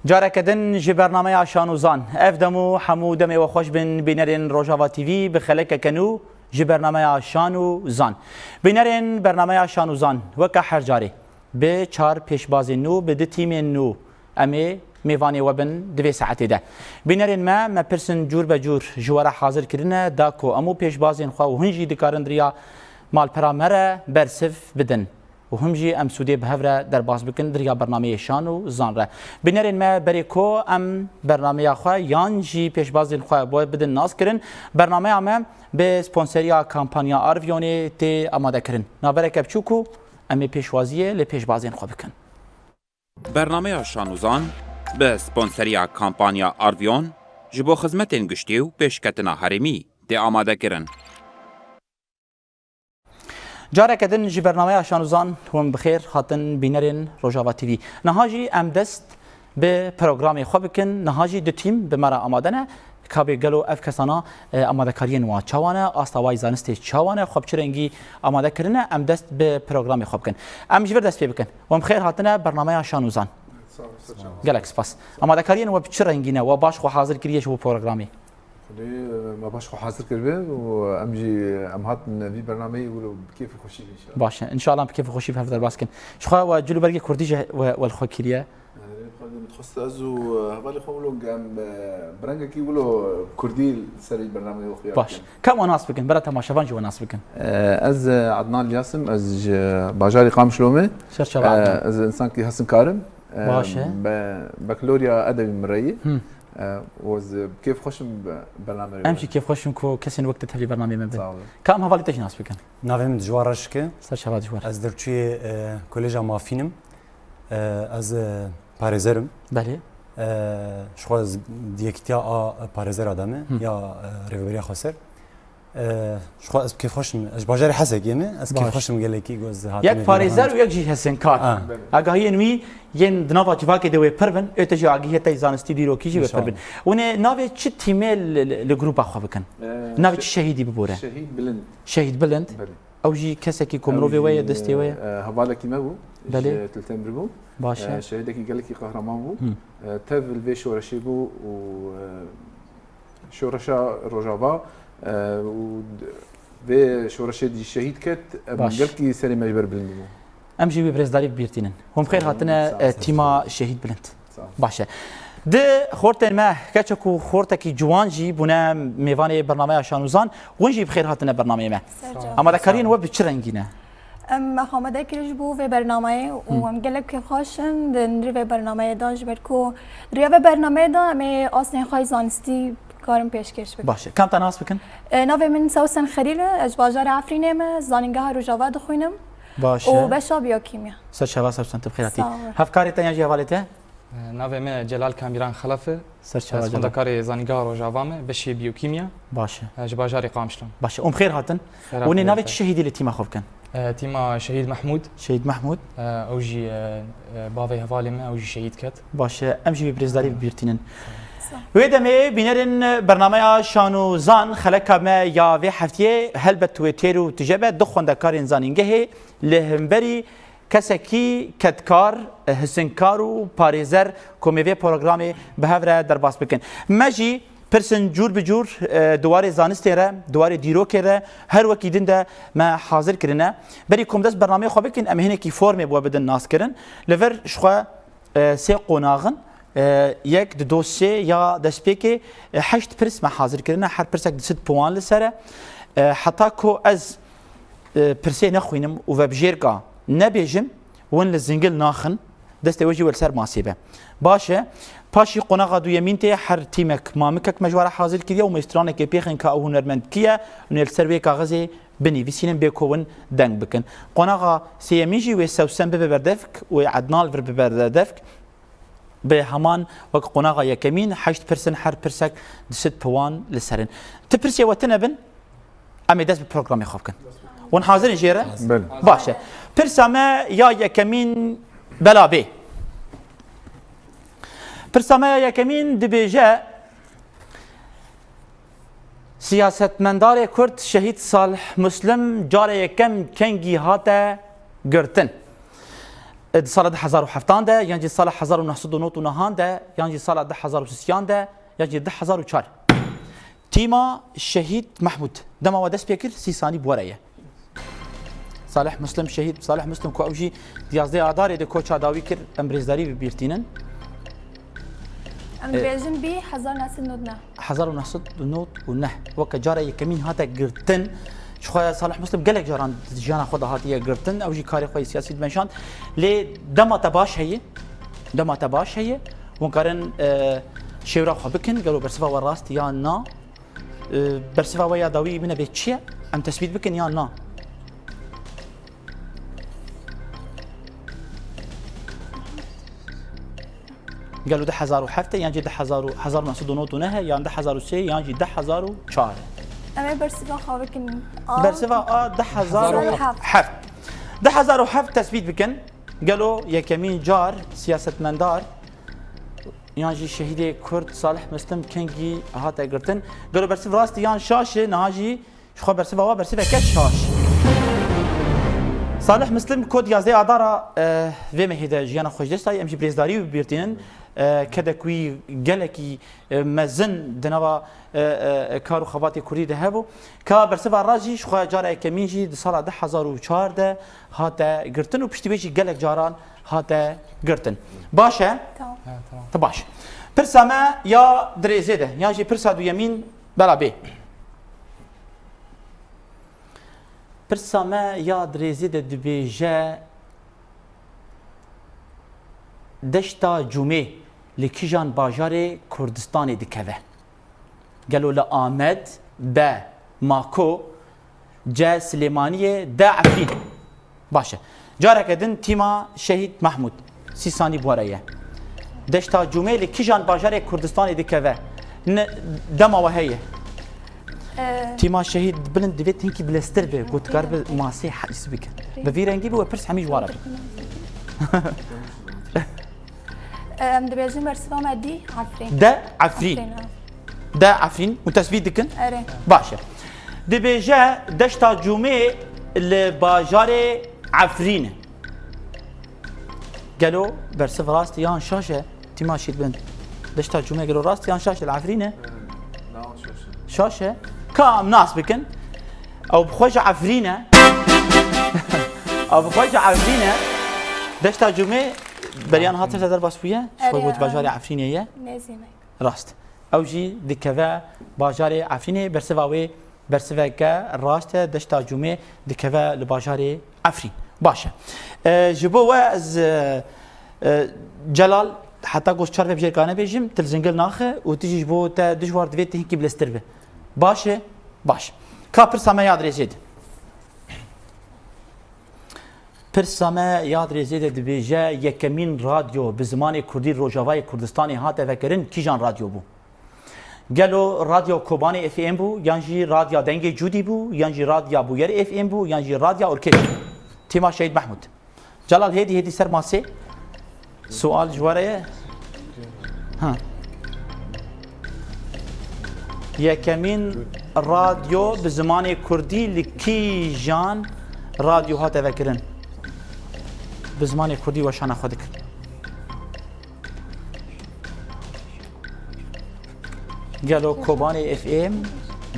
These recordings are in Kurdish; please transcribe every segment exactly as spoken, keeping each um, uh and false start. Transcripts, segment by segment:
Careke din ji bernameya Şan û Zan. Ev dem û hemû demê we xweş bin bînerên Rojava T V bi xelekeke nû ji bernameya Şan û Zan. Bînerên bernameya Şan û Zan, weke her carê, bi çar pêşbazên nû, bi du tîmên nû em ê mêvanê we bin di vê saetê de. Bînerên me, me pirsên cûr be cûr ji we re hazir kirine, da ku em û pêşbazên xwe û hûn jî dikarin di riya malpera me re bersiv bidin û him jî em sûdê bi hev re derbas bikin di riya bernameyê Şan û Zan re. Bînerên me, berê ku em bernameya xwe yan jî pêşbazên xwe bo bidin naskirin, bernameya me bi sponseriya kampanya Arvionê tê amadekirin. Navereke biçûk û em ê pêşwaziyê li pêşbazên xwe bikin. Bernameya Şan û Zan bi sponseriya kampanya Arvion ji bo xizmetên giştî û pêşketina herêmî tê amadekirin. Careke din ji bernameya Şan û Zan hûn bi xêr hatin bînerên Rojava T V. Niha jî em dest bi programê xwe bikin. Niha jî du tîm bi me re amade ne. Ka bê gelo ev kesana, e, amadekariyên wan çawa ne, asta wa yî zanistê çawa ne, xwe bi çi rengî amade kirine, em dest bi programê xwe bikin. Em ji vir dest pê bikin. Hûn bi xêr hatine bernameya Şan û Zan. Sağ ol, sağ ol. Gelek spas. Amadekariyên we bi çi rengî ne? We baş xwe hazir kiriye ji bo programê? Xwedê, e, me baş xwe hazir kiribe û em jî, em hatin vî bernameyê wilo bi kêf û xweşî be înşallah. Baş e. Înşallah bi kêf û xweşî bi hev derbas kin. Ji xwe we cil û bergê kurdî jî we, we li xwe kiriye? Erê, xwedê min dixwest ez û, e, hevalê xwe wilo em, e, bi rengekî wilo kurdî li ser vî bernameyê wilo xuya bikin. Baş. Ka em we nas bikin, bera temaşevan jî we nas bikin. E, ez, e, Adnan Lyas im, ez ji bajarê Qamişlo me. Ser çava Adnan. E, ez insankî hesinkar im. E, Baş e. Be-, Bakalorya Edebî min re ye. Hı. E, û ez bi kêf xweş im be-, bername re. Em jî kêf xweş in ku kesên wek te tevlî bernameyê me bin. Sağ olun. Ka em hevalê te jî nas bikin. Navê min Dijwar Reşik e. Ser çava Dijwar. Ez derçûyê, e, Koleja Mafîn im. E, ez, e, parêzer im. Belê. E, ji xwe ez di yekîtiya a parêzera de me, Hı. ya, e, Rêveberiya Xweser. E, ji xwe ez kêfxweş im. Ez ji bajarê Hesekê me. Ez Baş. kêfxweş im gelekî ku ez hatim Yek vê parêzer bernameyê. û yek jî hesinkar. Ha. Agahiyên wî yên di nava civakê de wê pir bin, ê te jî agahiyê te yê zanistî dîrokî jî wê pir bin. Înşallah. Hûn ê navê çi tîmê li, li, li grupa xwe bikin? E, Navê şe-, çi şehîdî bibore? Şehîd Bilind. Şehîd Bilind. Belê. Ew jî kesekî ku Ew mirovê we ye, jî, destê we ye? e, hevalekî me bû. Belê. Ji Til Temir bû. Baş e. E, şehîdekî gelekî qehreman bû. Hı. E, tev li vê şoreşê bû û, e, şoreşa Rojava, e, û d-, vê şoreşê dî şehîd ket, em Baş. gelkî serê me ji ber bilind bû. Em jî wî bi rêzdarî bi bîr tînin. Hûn bi xêr Sağ olun, hatine, sağ olun, e, sağ olun. tîma şehîd bilind. Sağ olun. Baş e. Di xortên me, keçek û xortekî ciwan jî bûne mêvanê bernameya Şan û Zan. Hûn jî bi xêr hatine bernameyê me. Ser çava. Amadekariyên we bi çi rengî ne? Em, me xwe amade kir ji bo vê bernameyê û Hı. em gelek kêfxweş in di nirê vê bernameyê de, ji ber ku di riya vê bernameyê de em ê astên xwe yê zanistî karin pêşkêş bikin. Baş e. Ka em te nas bikin? E, navê min Sewsen Xelîl e, ez ji bajarê Efrînê me, zanîngeha Rojava dixwînim. Baş e. Û beşa biyokîmya. Ser çava Sewsen, tu bi xêr hatî. Sağ ol. Hevkarê te yan jî hevalê te? E, navê me Celal Kamîran Xelef e. Ser çava Ez Celal. xwendekarê Zanîngeha Rojava me, beşê biyokîmya. Baş e. E, ji bajarê Qamişlo. Baş e. Hûn bi xêr hatin. Xêr Hûn ê hatin navê te. çi şehîdî li tîma xwe bikin? E, tîma Şehîd Mehmûd. Şehîd Mehmûd. E, ew jî, e, e, bavê hevalê me, ew jî şehîd ket. Baş e. Em jî wî bi rêzdarî bi bîr tînin. Sağ ol. Wê demê bînerên bernameya Şan û Zan, xeleka me ya vê heftiyê, helbet wê têr û tije be, du xwendekarên zanîngehê li hemberî kesekî kedkar, hisinkar û parêzer ku em ê vê programê bi hev re derbas bikin. Me jî pirsên cûr bi cûr, e, di warê zanistê re, di warê dîrokê re, her wekî din de me hazir kirine. Berî ku em dest bernameyê xwe bikin, em ê hinekî formê bi we bidin naskirin. Li vir ji xwe, e, sê qonax in, e, yek, dido, sê ya destpêkê, e, heşt pirs me hazir kirine. Her pirsek du sed puan li ser e. E, heta ku ez e, pirsê nexwînim û vebijêrka nebêjim, win li zingil naxin, destê we jî we li ser masê be. Baş e. Paşî qonaxa duyemîn tê, her tîmek mamikek me ji we re hazir kiriye û mêstranekê pêxin ka ew hunermend kî ye, hûn ê li ser wê kaxizê binivîsînin bê ku win deng bikin. Qonaxa sêyemîn jî wê Sewsen bibe berdevk, wê Ednan li vir bibe berdevk. Bi heman wek qonaxa yekemîn, heşt pirs in, her pirsek du sed puan li ser in. Ti pirsê we tune bin, em ê dest bi programê xwe bikin. Hûn hazir in jê re? Belê. Baş e. Pirsa me ya yekemîn bela bê. Pirsa me ya yekemîn dibêje, Siyasetmendarê Kurd Şehîd Salih Muslim carê yekem kengî hate girtin? Di sala du hezar û heftan de, yan jî sala hezar û neh sed û nod û nehan de, yan jî sala du hezar û sisiyan de, yan jî du hezar û çar. Tîma Şehîd Mehmûd. Dema we dest pê kir, sî sanî bi we re ye. Salih Muslim, Şehîd Salih Muslim, ku ew jî di yazdeh Adarê de koça dawî kir, em bi rêzdarî bi bîr tînin. Em E, dibêjin bî hezar neh sed nod neh. Hezar û neh sed nod û neh. Weke cara yekemîn hate girtin. Ji xwe Salih Muslim gelek caran di jiyana xwe de hatiye girtin. Ew jî karê xwe yê siyasî dimeşand. Lê dema te baş heye. Dema te baş heye. Hûn karin, e, şêwra xwe bikin. Gelo bersiva we rast ya na? E, bersiva we ya dawî bine bê çi ye? Em tesbît bikin ya na? Gelo du hezar û heft e, yan jî du hezar û, hezar û neh sed û nod û neh e, yan du hezar û sê, yan jî du hezar û çar e? Em ê bersiva xwe bikin. A. Bersiva A du hezar û heft. Du hezar û heft tesbît bikin. Gelo yekemîn car siyasetmendar yan jî şehîdê Kurd Salih Muslim kengî hate girtin? Gelo bersiv rast e yan şaş e? Niha jî ji xwe bersiva we bersiveke şaş. Salih Muslim ku di yazdeh Adara, e, vê mehê de jiyana xwe ji dest dayî, em jî bi rêzdarî wî bibîrtînin. E, kedek wî gelekî, e, mezin di nava, e, e, kar û xebatê kurdî de hebû. Ka bersiva rast jî ji xwe cara yekemîn jî di sala du hezar û çar de hate girtin û piştî wê jî gelek caran hate girtin. Baş e? Tamam. He, tamam. Te baş. Pirsa me ya dirêzê de, yan jî pirsa duyemîn bela bê. Pirsa me ya dirêzê de dibêje, Deşta Cûmê li kîjan bajarê Kurdistanê dikeve? Gelo li Amed, B, Mako, C, Silêmaniyê, D, Efrîn. Baş e. Careke din tîma Şehîd Mehmûd, sî sanî bi we re ye. Deşta Cûmê li kîjan bajarê Kurdistanê dikeve? Ne, dema we heye. Ee, Tîma Şehîd bilind divê hinkî bileztir be, ku dikaribe masê his bike. Bi vî rengî bû, we pirs hemî ji we re be. Em dibêjin bersiva me dî Efrîn. De Efrîn. Efrîn, ha. De Efrîn. Û tesbît dikin? Erê. Baş e. Dibêje Deşta Cûmê li bajarê Efrîn e. Gelo bersiv rast e yan şaş e? Tîma Şehîd bilind. Deşta Cûmê gelo rast e yan şaş e? Li Efrîn e? Şaş e. Şaş e. Ka em nas bikin. Ew bi xwe ji Efrîn e. Ew bi xwe ji Efrîn e. Deşta Cûmê beriyan hat ser derbas bûye. Ji xwe got bajarê Efrînê ye. Nêzî me. Rast. Ew jî dikeve bajarê Efrînê. Bersiva wê bersiveke rast e. Deşta Cûmê dikeve li bajarê Efrîn. Baş e. E, ji bo we ez, e, e, Celal, heta ku ez çar vê bi jêr ka nebêjim, tu li zingil naxe û tu jî ji bo te dijwar divê tu hinkî bileztir be. Baş e? Baş. Ka pirsa me ya dirêjê de. Pirsa me ya dirêjê de dibêje, yekemîn radyo bi zimanê kurdî Rojavayê Kurdistanê hate vekirin, kîjan radyo bû? Gelo Radyo Kobanê F M bû, yan jî Radya Dengê Cûdî bû, yan jî Radya Bûyerê F M bû, yan jî Radya Orkêş? Tîma Şehîd Mehmûd. Celal, hêdî hêdî ser masê. Sual ji we re ye. Ha. Yekemîn radyo bi zimanê kurdî li kîjan radyo hate vekirin? Bi zimanê kurdî weşana xwe dikir. Gelo Kobanê F M,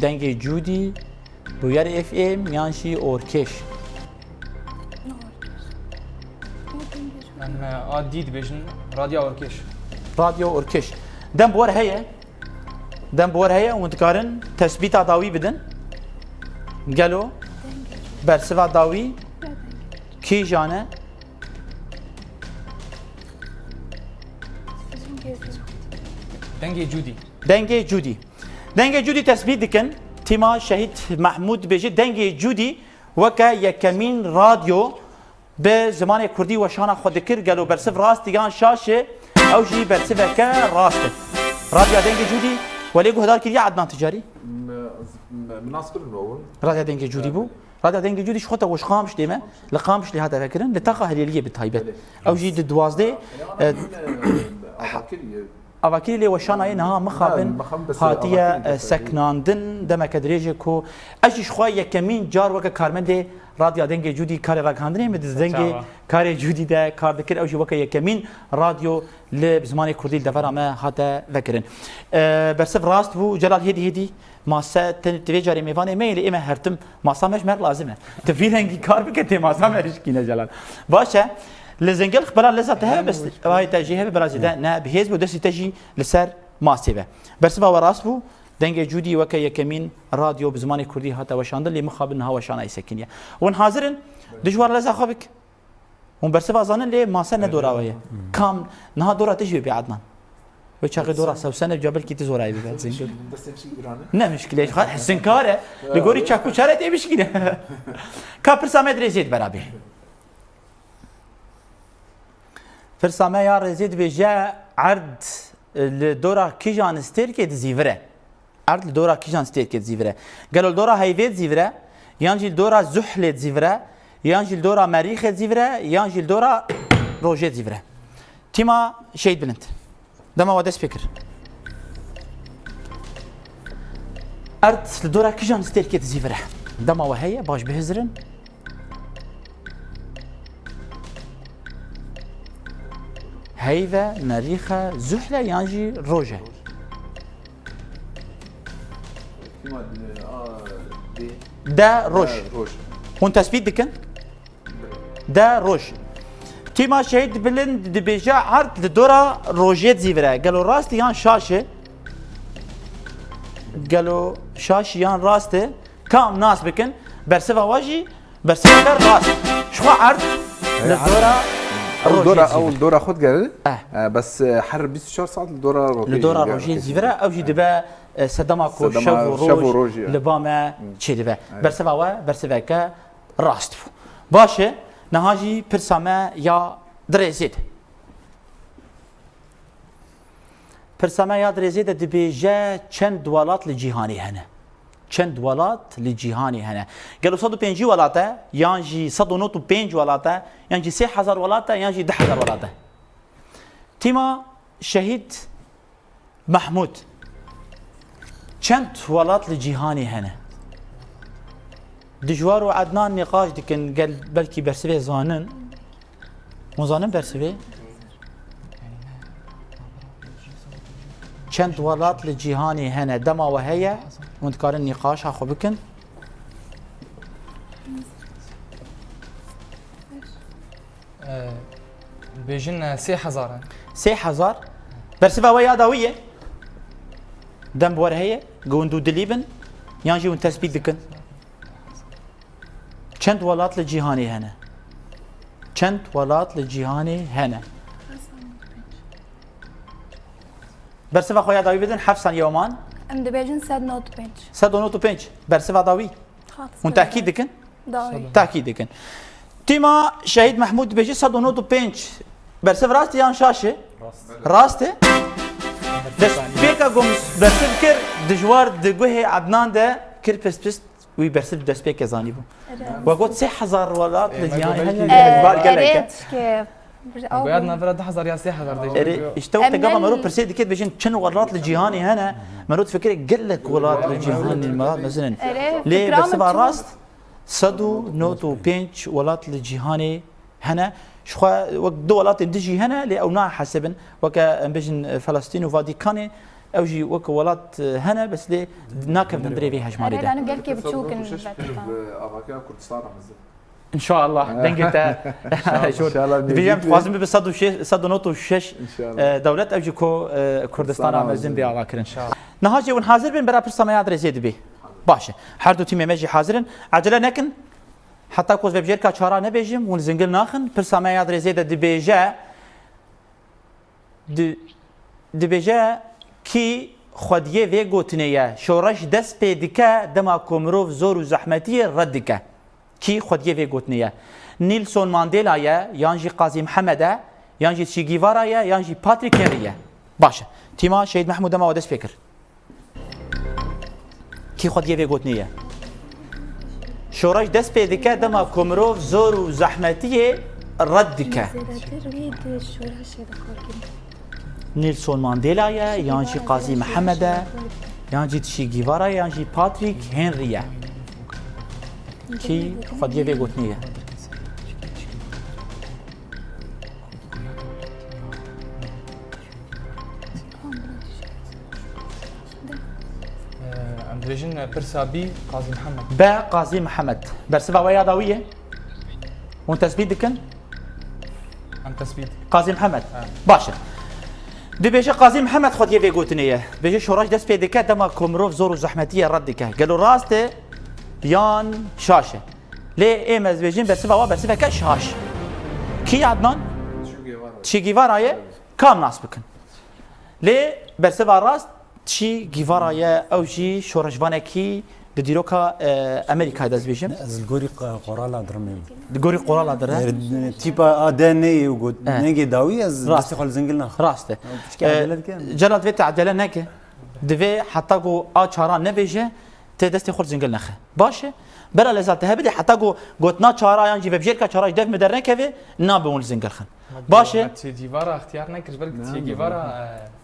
Dengê Cûdî, Bûyer F M yan jî Orkêş? Em, e, a dî dibêjin, Radya Orkêş. Radyo Orkêş. Dem bi we re heye. Dem bi we re heye û dikarin tesbîta dawî bidin. Gelo bersiva dawî kîjan e? Dengê Cûdî. Dengê Cûdî. Dengê Cûdî tesbît dikin. Tîma Şehîd Mehmûd dibêje, Dengê Cûdî weke yekemîn radyo bi zimanê kurdî weşana xwe dikir. Gelo bersiv rast e yan şaş e? Ew jî bersiveke rast e. Radya Dengê Cûdî, we lê guhdar kiriye Ednan Ticarî? Me, me, min nas kirin ewil. Radya Dengê Cûdî bû. Radya Dengê Cûdî ji xwe te ji Qamişlê me, li Qamişlê hate vekirin, li taxa Hilêliyê bi taybet. Ew jî di duwazdeh, e, Avakirî lê weşanayê niha mixabin hatiye, e, seknandin, demeke dirêj e ku ez jî ji xwe yekemîn car weke karmendê Radya Dengê Cûdî karê ragihandinê min di dengê Çawa? Karê Cûdî de kar dikir. Ew jî weke yekemîn radyo li bi zimanê kurdî li devera me hate vekirin. E, bersiv rast bû, Celal hêdî hêdî mase te, ti vê carê mêvanê me yê, lê ê me her tim masa me ji me re lazim e. Tu vî rengî kar bike, tê masa me rişkîne Celal. Baş e. Li Zengel xwe bela leza te hebe, bes vayê te jê hebe bela zêde ne, bi hêz be û destê te jî li ser masê be. Bersiva we rast bû. Dengê Cûdî weke yekemîn radyo bi zimanê kurdî hate weşandin, lê mixabin niha weşanayî sekiniye. Hûn hazir in? Dijwar leza xwe bik. Hûn bersiva zanin, lê mase ne dora we ye. Kam niha dora te jî bê Adnan? Wê çaxê dora sewsene, ca belkî tu zorayî bibe. Zengil. Destê min şî giran e. Ne mişkile, hisin kar e. Li gorî çak û çare tê bişkîne. Ka pirsa me dirê zêd bera bê. Pirsa me ya rêzê dibêje, erd li dora kîjan stêrkê dizîvire? Erd li dora kîjan stêrkê dizîvire? Gelo li dora heyvê dizîvire? Yan jî li dora zuhlê dizîvire? Yan jî li dora merîxê dizîvire? Yan jî li dora rojê dizîvire? Tîma Şehîd Bilind. Dema we dest pê kir. Erd li dora kîjan stêrkê dizîvire? Dema we heye, baş bihizirin. Heyve, merîxe, zuhle yan jî roje? Tîma, e, a, dê. De roj. De roj. Hûn tespît dikin? De roj. Tîma Şehîd Bilind dibêje, erd li dora rojê dizîvire. Gelo rast e yan şaş e? Gelo şaş e yan rast e? Kam nas bikin? Bersiva we jî bersiveke rast. Ji xwe erd li dora rojê dizîvire. Ew dora xwe digerin. Eh. E, bes, e, her bîst û çar saet li dora rojê dizîvire. Li dora rojê dizîvire. Ew jî dibe, e, sedema ku şev û roj li ba me çêdibe. Bersiva we bersiveke rast bû. Baş e, niha jî pirsa me ya dirêzê de. Pirsa me ya dirêzê de dibêje, çend welat li cîhanê hene? Çend welat li cîhanê hene? Gelo sed û pêncî welat e, yan jî sed û nod û pênc welat e, yan jî sê hezar welat e, yan jî deh hezar welat e? Tîma Şehîd Mehmûd, çend welat li cîhanê hene? Dijwar û Ednan nîqaş dikin, gel belkî bersivê zanin. Hûn zanin bersivê? Çend welat li cîhanê hene? Dema we heye, hûn dikarin nîqaşa xwe bikin. Ee, bêjin, e, sê hezar e. Sê hezar. Bersiva we ya dawî ye? Dem bi we re heye? Gund û dilî bin? Yan jî hûn tespît dikin? Çend welat li cîhanê hene? Çend welat li cîhanê hene? Bersiva xwe ya dawî bidin, heft saniye man. Em dibêjin sed nod û pênc. Sed û nod û pênc. Bersiva dawî. Hûn tehkîd dikin? Dawî. Tehkîd dikin. Tîma Şehîd Mehmûd dibêje sed û nod û pênc. Bersiv rast e yan şaş e? Rast e. Rast e. Destpêka ku min bersiv kir, dijwar di guhê Ednan de kir pist pist, wî bersiv destpêkê zanîbû. Evet. We got sê hezar welat li cîhanê hene. Ee, bar gelek e. Erê, tişkê. Goya navbera du hezar ya sê hezar de. Erê, işte, te gava mero pirsê dike, dibêjin çend welat li cîhanê hene. Mero difikire gelek welat li cîhanê me, mezin in. Erê, lê bersiva rast, sed û nod û pênc welat li cîhanê hene. Ji xwe wek du welatên din jî hene, lê ew nahesibin. Weke em bêjin, e, Felestîn û Vatikanê, ew jî wek welat, e, hene, bes lê nakevin birê vê hejmarê de. Erê, gelkê biçûk in Vatikan. Avakê Kurdistana mezin. İnşallah, dengê te. İnşallah, inşallah. Dibêjim, dixwazim bibe sed û şeş, sed û nod û şeş, e, dewlet, ew jî ku, e, Kurdistana mezin bê avakirin. İnşallah. Niha jî hûn hazir bin, bera pirsa me ya dirêzê dibê. Baş e. Her du tîmê me jî hazir in. Ecele nekin. Heta ku ez vebijêrka çara nebêjim, hûn zingil naxin. Pirsa me ya dirêzê de dibêje, di-, dibêje, kî xwediyê vê gotinê ye, şoreş dest pê dike dema ku mirov zor û zehmetiyê red dike? Kî xwediyê vê gotinê ye? Nelson Mandela ye, yan jî Qazî Mihemed e, yan jî Che Guevara ye, yan jî Patrick Henry ye? Baş e. Tîma Şehîd Mehmûd dema we dest pê kir. Kî xwediyê vê gotinê ye? Şoreş dest pê dike dema ku mirov zor û zehmetiyê red dike. Nelson Mandela ye, yan jî Qazî Mihemed e, yan jî Che Guevara ye, yan jî Patrick Henry ye? Kî xwediyê vê gotinê ye? Em dibêjin, e, pirsa bî Qazî Mihemed. Be Qazî Mihemed. Bersiva we ya dawî ye? Hûn tesbît dikin? Em tesbît dikin. Qazî Mihemed. Ha. Baş e. Dibêje Qazî Mihemed xwediyê vê gotinê ye. Dibêje şoreş dest pê dike dema ku mirov zor û zehmetiyê red dike. Gelo rast e yan şaş e? Lê êm ez dibêjin bersiva wa bersiveke şaş. Kî Adnan? Che Guevara. Che Guevara ye? Kam nas bikin? Lê bersiva rast Che Guevara ye, ew jî şoreşvanekî di dîroka, e, Amerîkayê de ez dibêjim. Ez li gorî q-, qorala dirimê. Di gorî qorala dire? E, tîpa A D N yê û got-, E. nengê dawî ez Rast. destê xwe li zingil naxim. Rast e. Piçkî E, edele dike. Celal, divê te edele neke. Divê heta ku a çara nebêje, tê destê xwe li zingil nexe. Baş e? Bela leza te hebidê heta ku gotina çara yan jî vebjêrka çara ji dev min dernekeve, nabe hûn li zingil xin. Baş e? Me Che Guevara extiyar nekir, ji ber ku Ne, Che ne, Guevara, ne. e,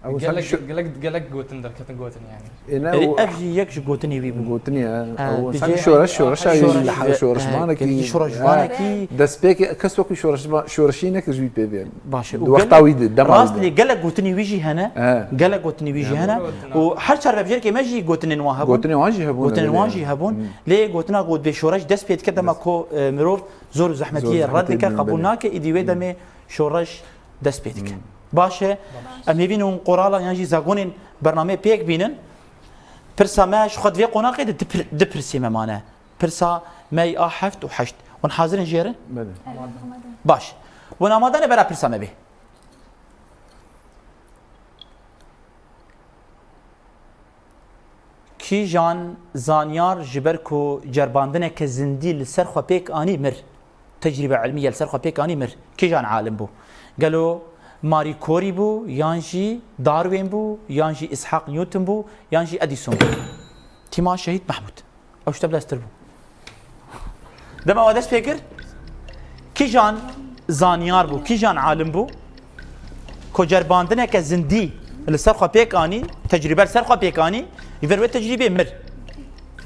Ew gelek, sanki şo- gelek, gelek gotin derketin gotin yani. Ê, ne, Erê, o ev jî yek ji gotinê wî bû. Gotinê, e, Ha, ew dibêje sanki şoreş, şoreş, şoreş, şoreş, şoreş, şoreş, şoreş, şoreşvanekî, şoreşvanekî. Ha, destpêkê kes wekî şoreşva-, şoreşî nekir ji wî pê bê. Baş e. Di Û wexta gelek, wî de, dema rast wî de. lê gelek gotinê wî jî hene. He. Gelek gotinê wî jî He. hene. Gotin Û her çar vebjêrkê me jî gotinên wan hebûn. Gotinên wan jî hebûn, Gotinên belê. wan jî hebûn. Hmm. Lê gotina ku divê şoreş dest pê dike dema Dest. ku, e, mirov zor û Zor zehmetiyê zehmetiyê red dike, bin, qebûl belê. nake, îdî wê Hmm. demê şoreş dest pê dike. Hmm. Baş e. Em hêvî ne hûn qorala yan jî zagonên bernameyê pêk bînin. Pirsa me ji xwe di vê qonaxê de du pir-, du pirsê me mane. Pirsa me yê a heft û heşt. Hûn hazir in jê re? Belê. Baş. Hûn amade ne bera pirsa me bê. Kîjan zanyar ji ber ku ceribandineke zindî li ser xwe pêk anî mir? Tecrîbe ilmî ye li ser xwe pêk anî mir. Kîjan alim bû? Gelo Marie Curie bû, yan jî Darwin bû, yan jî Îshak Newton bû, yan jî Edîson bû? Tîma Şehîd Mehmûd. Ew ji te bileztir bû. Dema we dest pê kir, kîjan zanyar bû, kîjan alim bû, ku ceribandineke zindî li ser xwe pêk anî, tecrîbe li ser xwe pêk anî, ji ber wê tecrîbê mir?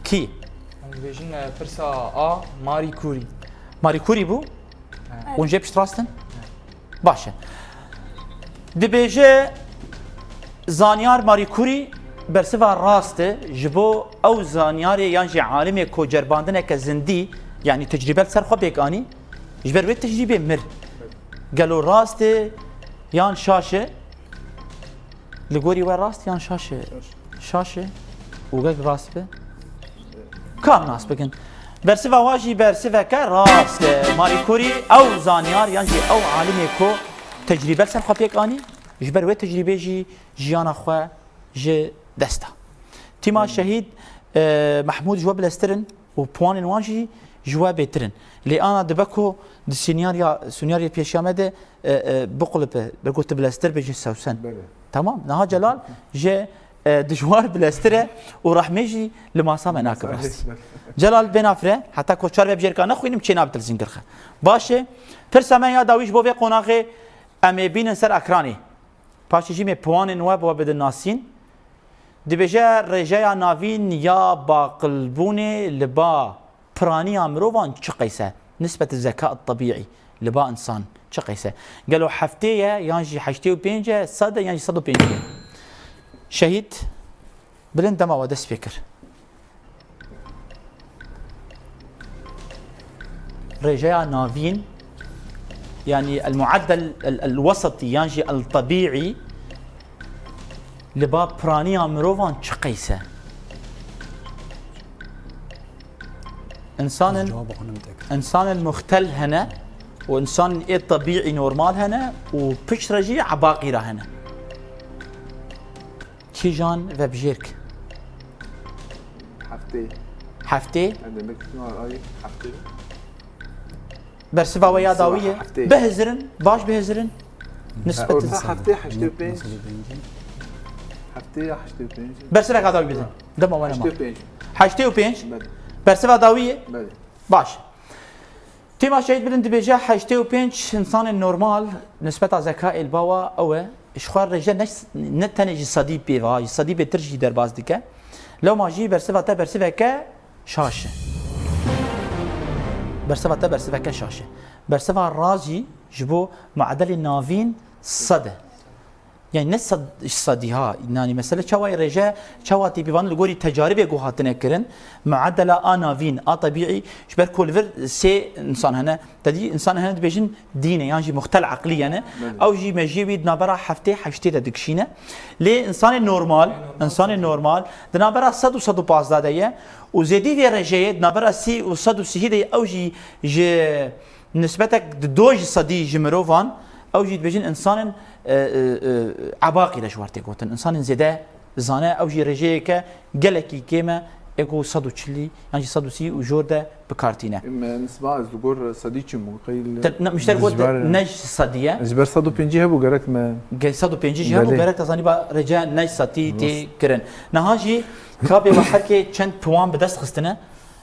Kî? Em dibêjin, e, pirsa A, Marie Curie. Marie Curie bû? He. Hûn jê piştrast in? Baş e. Dibêje zanyar Marie Curie bersiva rast e, ji bo ew zanyarê yan jî alimê ku ceribandineke zindî, yanî tecrîbe li ser xwe pêk anî, ji ber wê tecrîbê mir. Gelo rast e yan şaş e? Li gorî we rast yan şaş e? Şaş. Şaş e. Û gek rast be. Kam nas bikin? Bersiva wa jî bersiveke rast e. Marie Curie ew zanyar yan jî ew alimê ku tecrîbe li ser xwe pêk anî, ji ber wê tecrîbê jî jiyana xwe ji dest da. Tîma Hmm. Şehîd, e, Mehmûd ji we bileztir in û puanên wan jî ji we bêtir in. Lê ana dibe ku di sînyariya, sînyariyê pêşiya me de, e, e, biqulipe, be ku tu bileztir bêjî sewsen. Belê. Tamam, niha Celal ji, e, dijwar bileztir e û rehmê jî li masa me nake Masa rastî. Celal bê nafire, heta ku çar vebjêrka nexwînim çê nabe tu li zingir xe. Baş e, pirsa me ya dawî ji bo vê qonaxê em ê bînin ser ekranê. Paşê jî me puanên we bi we bidin nasîn. Dibêje rêjeya navîn ya baqilbûnê li ba piraniya mirovan çi qeys e? Nisbet zeka tebîî li ba însan çi qeys e? Gelo heftê ye yan jî heştê û pênc e, sed e yan jî sed û pêncî ye? Şehîd, bilind dema we dest pê kir. Rêjeya navîn, yanî el-mueddel el-, el-wesatî yan jî el-tebîî li ba piraniya mirovan çi qeys e? Însanên, Cevabê xwe nîm te kir. Însanên muxtel hene û însanên ê tebîî normal hene û piştre jî ebaqî re hene. Kîjan vebjêrk? Heftê. Heftê? Em demek ki ay heftê. Bersiva we ya dawî ye. Heftê. Bihizirin, baş bihizirin. Nisbet Orta heftê heştê û pênc. Heftê ya heştê û pênc. Bersiveka dawî bidin. Dema we nema. Heştê û pênc. Heştê û pênc. Belê. Bersiva dawî ye? Belê. Baş. Tîma Şehîd Bilind dibêje heştê û pênc însanên normal nisbeta zekayê li ba wa ew e, ji xwe re rêje ne, ne tenê ji sedî pê ve, ji sedî bêtir jî derbas dike. Lewma jî bersiva te bersiveke şaş e. Bersiva te bersiveke şaş e. Bersiva rast jî ji bo muedelê navîn sed e. Yani ne sed, sedî ha, yani mesele çawa rêje, çawa tê bîvan li gorî tecaribê ku hatine kirin, muedela a navîn, a tebîî, ji ber ku li vir sê insan hene, te dî insan hene dibêjin dîn e, yan jî muxtel eqlî ye ne. Belê. Ew jî mejiyê wî di navbera heftê heştê de dikişîne. Lê insanê normal, insanê normal, di navbera sed û sed û pazdeh de ye û zêdî vê rêjeyê di navbera sî û sed û sî de ye, ew jî ji nisbetek di do ji sedî ji mirovan, ew jî dibêjin insanên, e, e, e, ebaqî de ji wer tê gotin. Însanên zêde zane, ew jî rêjeyeke gelekî kêm e, ê ku sed û çilî yan jî sed û sî û jor de bi kar tîne. Em, e, nisba ez li gor sedî çi bû? Qey li Te-, ne, mişter got, ji ber, ne ji sedî ye. Ji ber sed û pêncî hebû gerek me. Ge-, sed û pêncî jî hebû, Belê. Gerek te zanî ba rêce ne ji sedî tê Rast. Kirin. Niha jî kabê we herkê çend puan bi dest xistine.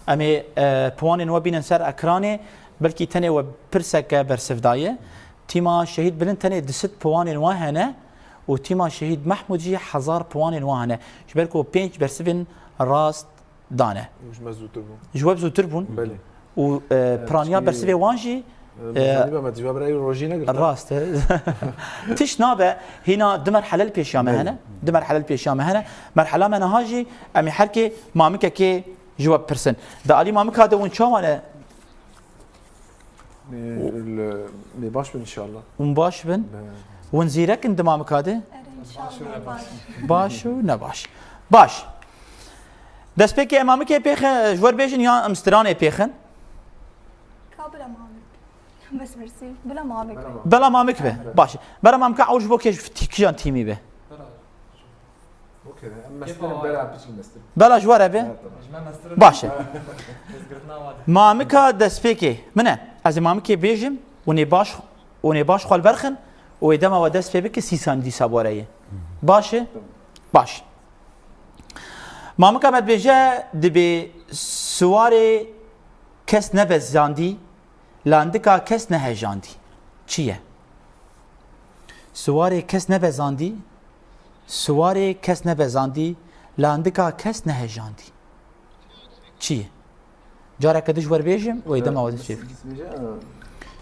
Em ê, e, puanên we bînin ser ekranê. Belkî tenê we pirseke bersiv daye. Tîma Şehîd Bilind tenê du sed puanên wan hene û tîma Şehîd Mehmûd jî hezar puanên wan hene. Ji ber ku pênc bersivên rast dane. Ji me zûtir bûn. Ji we zûtir bûn. Belê. Û, e, Evet, piraniya piştî, bersivê wan jî, e, e, zanîbe me, ji we birayê rojî negirta. Rast e. Tişt nabe, hîna du merhele li pêşiya me Belê. Hene. Du merhele li pêşiya me hene. Merhela me niha jî, em ê herkê mamikekê ji we bipirsin. Di alî mamika de hûn çawa ne? Ê, li, lê baş bin inşallah. Hûn baş bin? Be. Hûn zîrek in di mamika de? Erê, inşallah baş. Baş û ne baş. Baş. Destpêkê em mamikê pêxin, ji wer bêjin ya em stranê pêxin? Ka bila mamik. Bes mirsî. Bila mamik be. Bila mamik be. Baş. Bila mamika ew ji bo kê ji tî-, kîjan tîmî be? Okey, em mestir in, bela piçik mestir. Bela ji we re be? Evet, tamam. Baş e. Mamika destpêkê min e. Ez ê mamikê bêjim, hûn ê baş, hûn ê baş xwe li ber xin û ê dema we dest pê bike sî sanî dîsa bi we re ye. Baş e? Tamam. Baş. Mamika me dibêje, dibê siwarê kes nebezandî, landika kes nehejandî. Çi ye? Siwarê kes nebezandî, siwarê kes nebezandî, landika kes nehejandî. Çi ye? Careke din ji wer bêjim û ê dema we dest pê bike.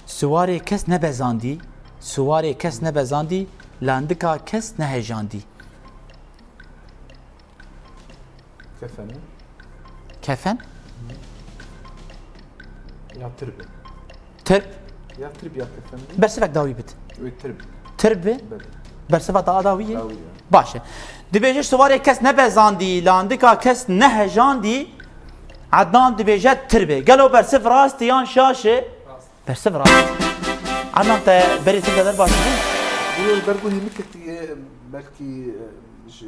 Siwarê kes nebezandî, siwarê kes nebezandî, landika kes nehejandî. Kefen e. Kefen? Ya tirb e. Tirb? Ya tirb ya kefen e. Bersivek dawî bit. Wê tirb. Tirb e? Belê. Bersiva te a dawî ye? Dawî ye. Baş e. Dibêje siwarê kes nebezandî, landika kes nehejandî, Ednan dibêje tirb e. Gelo bersiv rast e yan şaş e? Rast. Bersiv rast. Ednan te berê tirb de der baş bû? Bû ber ku hêmikekî ye, belkî, e, ji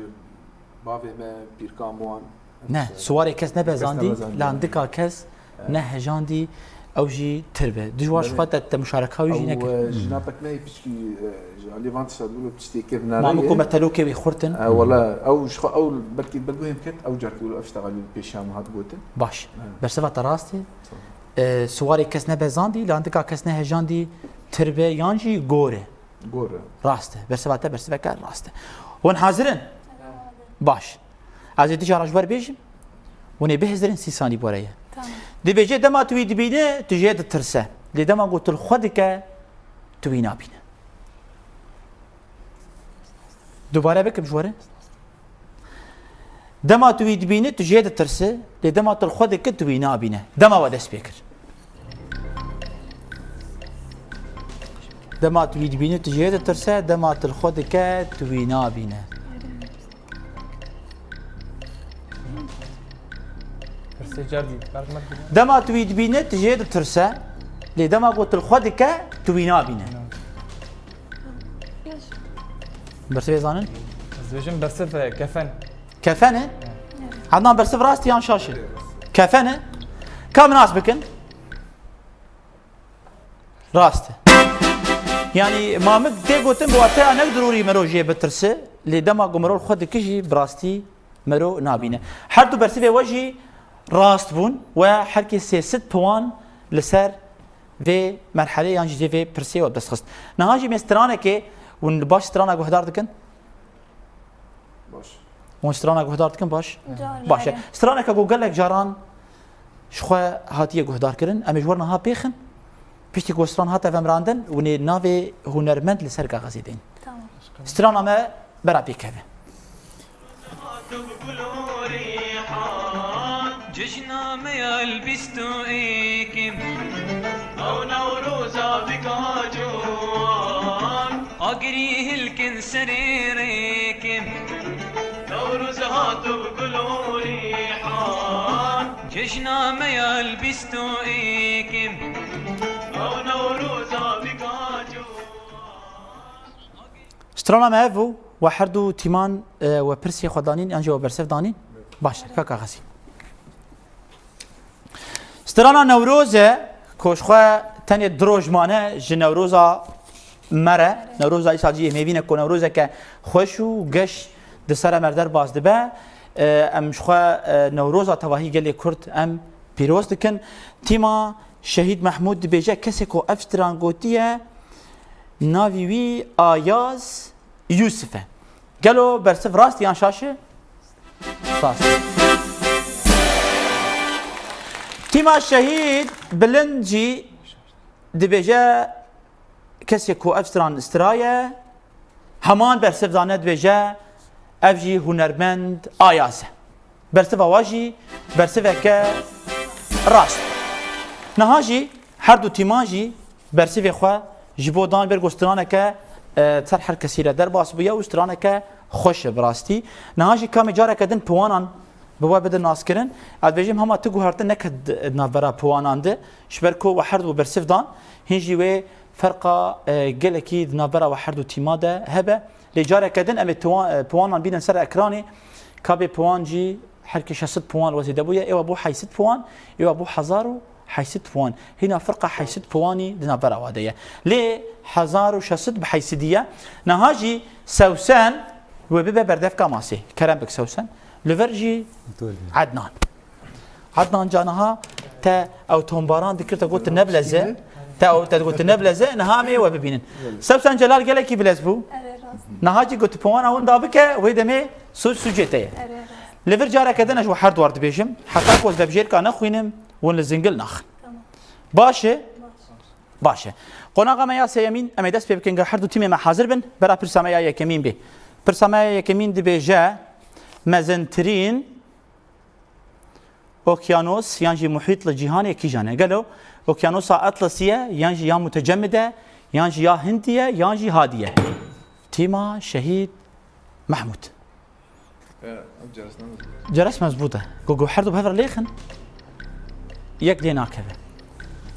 bavê me, pîrkan wan. Ne, siwarê kes nebezandî, Kes nebezandî. Landika kes Evet. Nehejandî, ew jî tirb e. Dijwar ji Belê. Xwe te, te muşareka wî jî Ew, nekir. E, jina pek me yê piçkî, e, ji alî van tişta dibû tiştê kevnare Mamik û ye. Metelokê wî xurt in. E, wala, ew ji xwe, ew belkî ber guhê min ket, ew carkî wilo ev tişta alî pêşiya min hat gotin. Baş. Evet. Bersiva te rast e. Tamam. E, siwarê kes nebezandî, landika kes nehejandî, tirb e yan jî gor e. Gor e. Rast e. Bersiva te bersiveke rast e. Hûn hazir in? Baş. Ez ê dîsa ji wer bêjim. Hûn ê bihizirin sî sanî bi we re ye. Tamam. Dibêje dema tu wî dibîne, tu jê ditirse. Lê dema ku tu li xwe dike, tu wî nabîne. Dubare bikim ji we re. Dema tu wî dibînî, tu jê ditirsi, lê dema tu li xwe dikî, tu wî nabîne. Dema we dest pê kir. Dema tu wî dibînî, tu jê ditirse, dema tu li xwe dike, tu wî nabîne. Pirsê cerdî, berxmet bidin. Dema tu wî dibînî, tu jê ditirse, lê dema ku tu li xwe dike, tu wî nabîne. Bersiv ê zanin? Ez dibêjim bersiv, e, kefen. Kefen e? Adnan, bersiv rast e yan şaş e? Kefen e? Ka min nas bikin? Rast e. Yani mamik tê gotin bi wateya ne dirorî mero jê bitirse, lê dema ku mero li xwe dikijî bi rastî mero nabîne. Her du bersivê we jî rast bûn we herkê sê sed puan li ser vê merhelê yan jî vê pirsê we dest xist. Niha jî me stranekê hûn li baş strana guhdar dikin? Baş. Hûn strana guhdar dikin baş? Car Baş e. Straneke ku gelek caran Ji xwe hatiye guhdarkirin, em ê ji we niha pêxin. Piştî ku stran hate vemirandin, hûn ê navê hunermend li ser kaxezê deyin. Tamam. Strana me bera pêkeve. Cejna me ya el bîst û êkim. Ew Newroza bika ciwan. Agirî hilkin serê rêkim. Newroz hat bi gul û rîhan. Cejna me ya el bîst û êkim. Ew Newroza bika ciwan. Strana me ev bû, we her du tîman, e, we pirsê xwe danîn, yan jî we bersiv danîn? Baş e, kaka Xezî. Strana Newroz e, ku ji xwe tenê du roj mane ji Newroza me re. Newroza îsal jî ê mêvîne ku Newrozeke xweş û geş di sere me re derbas dibe. E, em ji xwe, e, Newroza tevahî gelê Kurd em pîroz dikin. Tîma Şehîd Mehmûd dibêje, kesê ku ev stran gotiye, navî wî Ayaz Yûsif e. Gelo bersiv rast e yan şaş e? Rast e. Tîma Şehîd Bilind jî dibêje, kesê ku ev stran stiraye, heman bersiv dane, dibêje, ev jî hunermend Ayaz e. Bersiva wa jî bersiveke rast. Niha jî her du tîman jî bersivê xwe ji bo dan ber ku straneke, e, ser her kesî re derbas bûye û straneke xweş e bi rastî. Niha jî ka em ê careke din piwanan bi we bidin naskirin. Ez dibêjim hema tu guhertin neke di, di navbera piwanan de, ji ber ku we her du bersiv dan, hîn jî wê ferqa, e, gelekî di navbera we her du tîma de hebe. Lê careke din em ê tiwan-, e, piwanan bînin ser ekranê. Ka bê piwan jî her kê şeş sed piwan li we zêde bûye. Êwa bû heyt sed piwan, êwa bû hezar û heyt sed piwan. Hîna firqa heyt sed piwanî di navbera we de ye. Lê hezar û şeş sed bi heyt sedî ye. Niha jî Sewsen wê bibe berdevka masê. Kerem bik Sewsen. Li vir jî Ednan. Ednan ca niha te ew tombaran dikir, te got tu nebileze. Te ew te got tu nebileze, niha em ê we bibînin. Sewsen Celal gelekî bilez bû. Erê rast. Niha jî got tu piwana winda bike, wê demê soz sûcê te ye. Erê rast. Li vir careke din ez ji we her duwar dibêjim. Heta ku ez vebijêrka nexwînim, hûn li zingil naxin. Tamam. Baş e? Baş e. Qonaxa me ya sêyemîn, em ê dest pê bikin, gel her du tîmê me hazir bin, bera pirsa me ya yekemîn bê. Pirsa me ya yekemîn dibêje, mezintirîn okyanos yan jî muhît li cîhanê kîjan e? Gelo okyanosa Atlasî ye, yan jî ya mutecemid e, yan jî ya Hindî ye, yan jî Hadî ye? Tîma Şehîd Mehmûd. Ev ceresna mezbût. Ceres mezbût e. Ku, ku her du bi hev re lêxin, yek lê nakeve.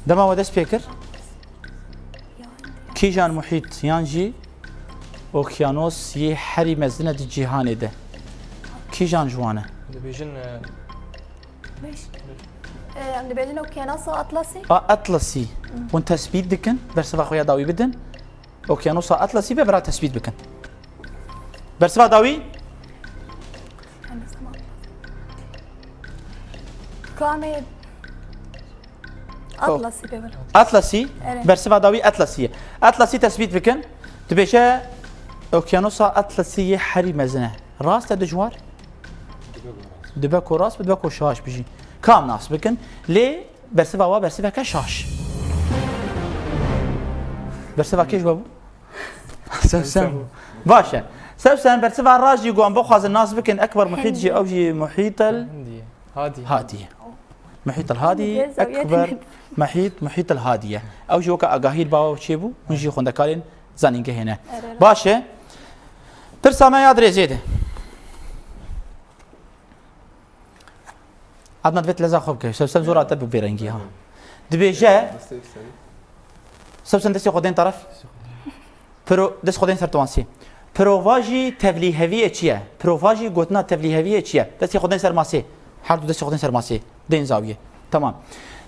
Dema we dest pê kir, kîjan muhît yan jî okyanos yê herî mezin e di cîhanê de? Kîjan ji wan e? Dibêjin e, Beş. Ee, em dibêjin Okyanusa Atlasî. A Atlasî. Hûn tesbît dikin, bersiva xwe ya dawî bidin. Okyanusa Atlasî be bira tesbît bikin. Bersiva dawî? Ka em ê Atlasî pê bira. Atlasî. Evet. Bersiva dawî Atlasî ye. Atlasî tesbît bikin. Dibêje Okyanusa Atlasî yê herî mezin e. Rast e, dijwar? Dibe ku rast be, dibe ku şaş bijî. Kam nas bikin. Lê bersiva wa bersiveke şaş. Bersiva kê ji we bû? Sewsen. Baş e. Sewsen, bersiva rast jî ku em bixwazin nas bikin, Ekber Muhît jî, ew jî Muhît el Hindî. Hadî. Hadî ye. Muhît el Hadî, Hindî, zawiye Ekber, tune. Muhît, Muhît el Hadî ye. Ew jî weke agahî li ba we çêbû, hûn jî xwendekarên zanîngehê ne. Erê. Baş e. Pirsa me ya dirêzê de. Adnan, divêt leza xwe bike. Sewsen zora te bi bêrengî ha. Dibêje, Sewsen destê xwe dên taraf. Pro, dest xwe dên ser tiwansî. Provajî tevlîheviyê çi ye? Provajî gotina tevlîheviyê çi ye? Destê xwe dên ser masê. Her du destê xwe dên ser masê. Dên zawiyê. Tamam.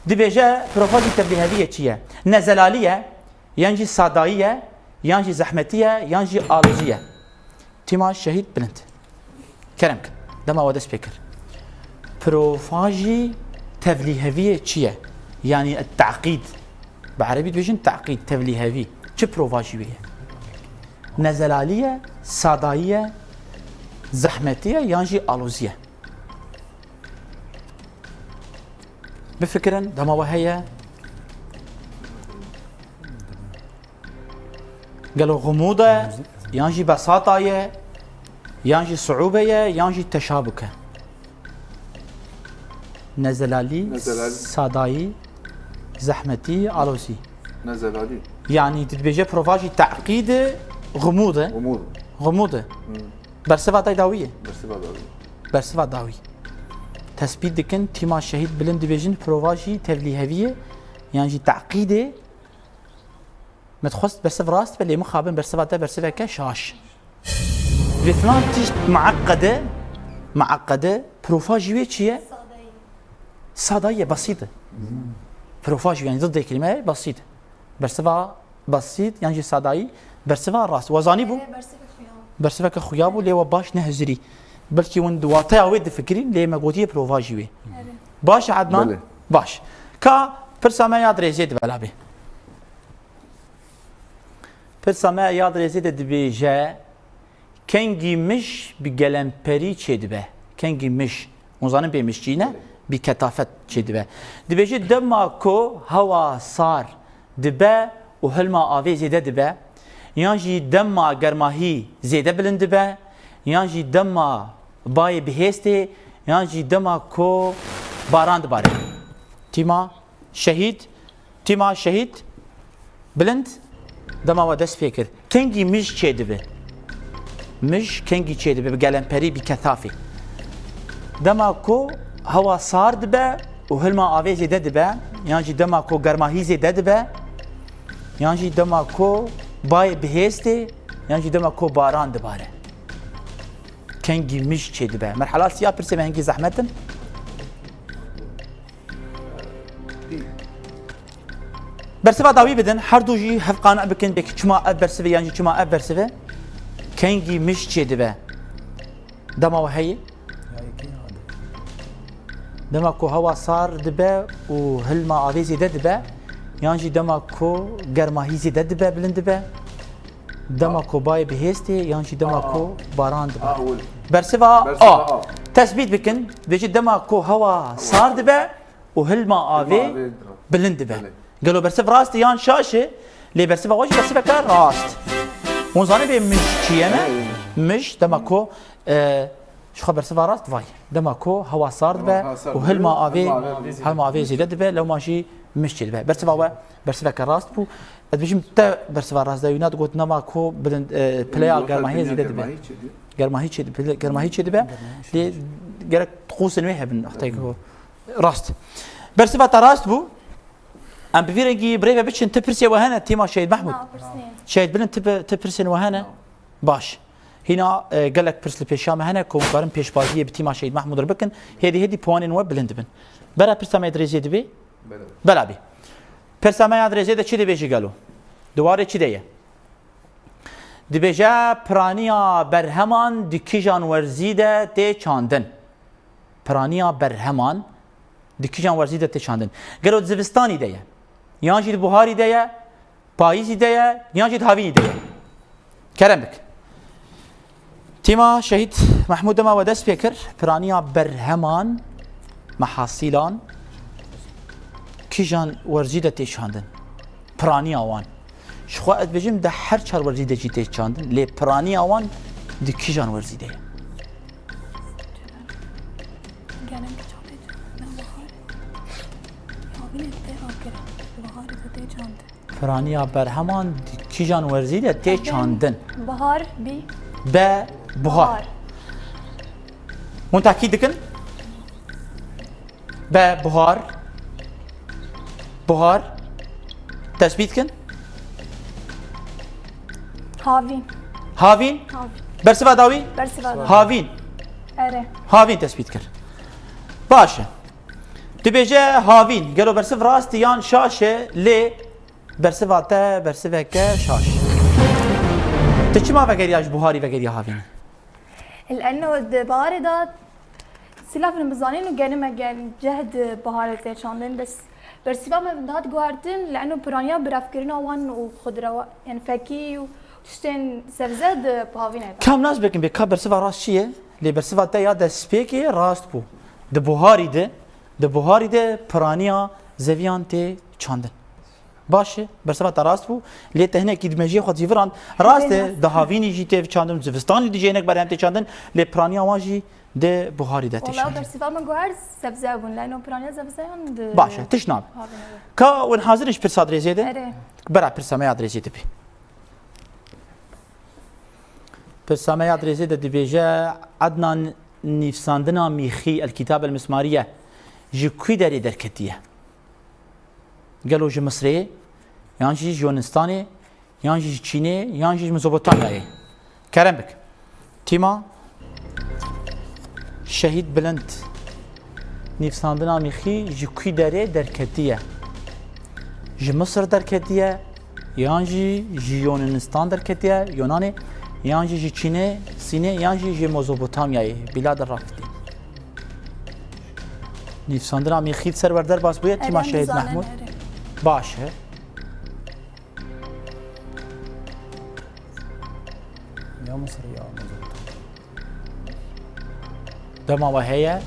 Dibêje provajî tevlîheviyê çi ye? Nezelalî ye, yan jî sadayî ye, yan jî zehmetî ye, yan jî alozî ye. Tîma Şehîd Bilind. Kerem kin. Dema we dest pê kir. Provajî tevlîheviyê çi ye? Yanî teqîd. Bi erebî dibêjin teqîd, tevlîhevî. Çi provajî wê ye? Nezelalî ye, sadayî ye, zehmetî ye, yan jî alozî ye? Bifikirin, dema we heye. Gelo xumûd e, yan jî besata ye, yan jî siûbe ye, yan jî teşabuk e. Nezelalî, Nezelalî. Sadayî, zehmetî, alozî. Nezelalî. Yanî tu dibêje provajî teqîd e, xumûd e. Xumûd. Xumûd e. Hmm. Bersiva te dawî ye. Bersiva dawî. Bersiva dawî. Tespît dikin, tîma şehîd bilind dibêjin, provajî tevlîhevî ye, yan jî teqîd e. Me dixwest bersiv rast be, lê mixabin bersiva te bersiveke şaş. Vê filan tişt mueqqede, mueqqede, profa jî wê çi ye? Sadayî. Sadayî ye, besît e. Profa jî, yanî, zidê kelîme ye, besît. Bersiva besît, yan jî sadayî, bersiva rast. We zanî bû? Erê, bersivek xuya bû. Bersiveke xuya bû, lê we baş nehizirî. Belkî hûn di wateya wê difikirîn, lê me gotiye profa jî wê. Erê. Baş e, Ednan? Belê. Baş. Ka pirsa me ya dirêjê dibe labê. Pirsa me ya dirêjê de dibêje, kengî mij bi gelemperî çêdibe. Kengî mij. Hûn zanin bê mij çi ne? Bi ketafet çêdibe. Dibêje, dema ku hewa sar dibe û hilma avê zêde dibe, yan jî dema germahî zêde bilind dibe, yan jî dema bayê bihêstê, yan jî dema ku baran dibare. Tîma şehîd, tîma şehîd bilind dema we dest pê kir. Kengî mij çêdibe? Mij kengî çêdibe? Bi gelemperî, bi kethafê. Dema ku hewa sar dibe û hilma avê zêde dibe, yan jî dema ku germahî zêde dibe, yan jî dema ku bayê bihêstê, yan jî dema ku baran dibare. Kengî mij çêdibe? Merhela siya pirsê me hingî zehmet in. Bersiva dawî bidin, her du jî hev qane bikin, pêk çima ev bersiv e yan jî çima ev bersiv e. Kengî mij çêdibe? Dema we heye? Dema ku hewa sar dibe û hilma avê zêde dibe, yan jî dema ku germahî zêde dibe, bilind dibe, dema ku bayê bihêstê, yan jî dema ku baran dibe? Bersiva A. Bersiva A. Tesbît bikin, dibêje dema ku hewa sar dibe û hilma avê bilind dibe. Belê. Gelo bersiv rast e yan şaş e? Lê bersiva we jî bersiveke rast. Hûn zanî bê mij çi ye ne? Belê. Mij dema ku, e, ji xwe bersiva rast vay. Dema ku hewa sar dibe û hilma avê, hilma avê zêde dibe, lewma jî mij çêdibe. Bersiva we bersiveke rast bû. Ez dibêjim te bersiva rast dayî, wîna digot dema ku bilind, e, pileya germahiyê zêde dibe. Germahî çêdibe. Germahî çêdibe. Lê gerek qûsên wê hebin, heta ku Rast. Bersiva te rast bû. Em bi vî rengî bi rê ve biçin, ti pirsê we hene, tîma Şehîd Mehmûd? Na, pirsên. Şehîd Bilind, ti pi-, ti pirsên we hene? Na. Baş. Hîna, e, gelek pirs li pêşiya me hene, ku hûn karin pêşbaziyê bi tîma Şehîd Mehmûd re bikin, hêdî hêdî puanên we bilind dibin. Bera pirsa me ya dirêjê dibê? Bela. Bela bî. Pirsa me ya dirêjê de çi dibêjî gelo? Di warê çi de ye? Dibêje, piraniya berheman di kîjan werzî de tê çandin? Piraniya berheman di kîjan werzî de tê çandin? Gelo di zivistanî de ye? Yan jî di buharî de ye? Payîzî de ye? Yan jî di havînî de ye? Kerem bik. Tîma Şehîd Mehmûd dema we dest pê kir, piraniya berheman, mehasîlan, kîjan werzî de tê çandin? Piraniya wan. Ji xwe ez dibêjim, di her çar werzî de jî tê çandin, lê piraniya wan di kîjan werzî de ye? Gelek çaxê ne bahar. Havînê tê agir. Baharê de tê çandin. Piraniya berheman di kîjan werzî de tê çandin? Bahar bî. Be, buhar. Bahar. Hûn tekîd dikin? Be, buhar. Buhar. Tesbît kin. Havîn. Havîn. Havîn. Bersiva dawî? Bersiva dawî. Havîn. Erê. Havîn tesbît kir. Baş e. Dibêje havîn. Gelo bersiv rast e yan şaş e, lê bersiva te bersiveke şaş. Tu çima vegeriya ji buharî vegeriya havînê? Leno di baharê de Silav min bizanîn û genime gen cehd baharê tê çandin, bes bersiva me min dihat guhertin, li eno piraniya birevkirina wan û xudrewa, yani fekî û tiştên sebze di havînê de. Kam nas bikin bê ka bersiva rast çi ye? Lê bersiva te ya destpêkê rast bû. Di buharî de Di buharî de piraniya zeviyan tê çandin. Baş e, bersiva te rast bû, lê te hinekî di mejiyê xwe cîvirand. Rast e, di havînî jî tê çandin, zivistanî di jê hinek berhem tê çandin, lê piraniya wan jî di buharî de tê Wala çandin. Bersiva min got her sebze bûn, leno piraniya sebzeyan di Baş e, tişt nabe. Havînê de. Ka win hazir in ji pirsa dirêzê de? Erê. Bera pirsa me ya dirêzê de bê. Pirsa me ya dirêzê de dibêje, Ednan, nîvsandina mîxî, El-Kitab El-Mismariye, ji kû derê derketiye? Gelo ji Misirê, yan jî ji Yunanistanê, yan jî ji Çînê, yan jî ji Mezopotamyayê? Kerem bik. Tîma Şehîd Bilind, nîvsandina mîxî ji kû derê derketiye? Ji Misir derketiye, yan jî ji Yunanistan derketiye, Yunanê, yan jî ji Çînê, Sînê, yan jî ji Mezopotamyayê, Bîlad Rafidî. Nîvsandina mîxî li ser wer derbas bûye, tîma Şehîd Mehmûd. Baş e. Ya Misir ya Mezopotamya. Dema we heye,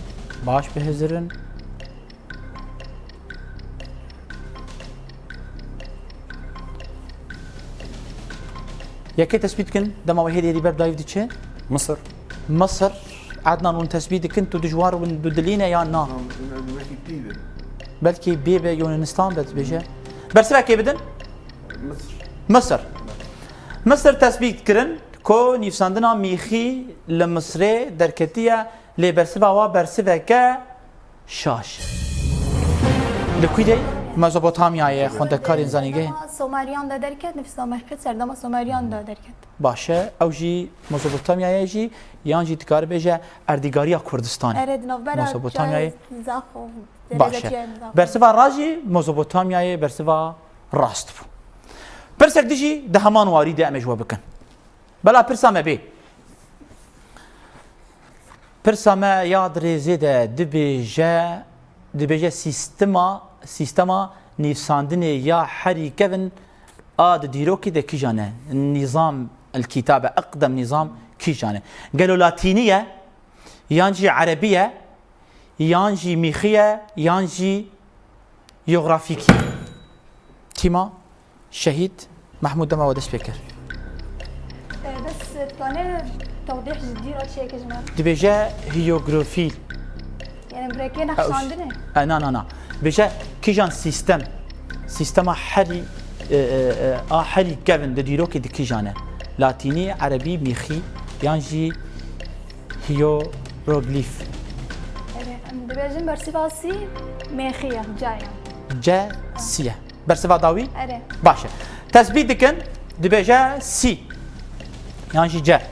baş bihizirin. Yekê tespît dikin, dema we hêdî hêdî ber dayîv diçe? Misir. Misir, Ednan, hûn tespît dikin, tu dijwar win dudilîne yan na? Tamam, wekî tî be. Belkî bê be Yunanistan be dibêje. Bersivekê bidin? Misir. Misir. Misir tespît kirin ku nîvsandina mîxî li Misirê derketiye, lê bersiva wa bersiveke şaş. Li kû de? Mezopotamyayê, xwendekarên zanîngehê. Somariyan de derket, nifsa mexkit serdema Somariyan de derket. Baş e, ew jî Mezopotamyayê jî, yan jî dikare bêje erdîgariya Kurdistanê. Erê, di navbera Mezopotamyayê. Çiyayê Zaxo, Baş e. Çiyayê Zaxo. Bersiva ra jî Mezopotamyayê bersiva rast bû. Pirsek dijî di heman warî de em ê ji we bikin. Bela pirsa me bê. Pirsa me ya dirêzê de dibêje, dibêje sîstema, sîstema nîvsandinê ya herî kevin a di dîrokê de kîjan e? Nîzam el-kitabe, eqdem nîzam kîjan e? Gelo latînî ye, yan jî erebî ye, yan jî mîxî ye, yan jî Yografîkî. Tîma Şehîd Mehmûd dema we dest pê kir. E, bes, e, dikane tewdîh ji dî re çêke ji me? Dibêje hiyografî. Yani bi rêkê nexşandinê? E, na, na, na. Bêje kîjan sîstem. Sîstema herî, e, e, e, a herî kevin di dîrokê di kîjan e? Latînî, erebî, mîxî, yan jî hiyogroglîf? Erê, em dibêjin bersiva sî mêxî ye, C ye. C, sî ye. Bersiva dawî? Erê. Baş e. Tesbît dikin, dibêje sî. Yan jî C.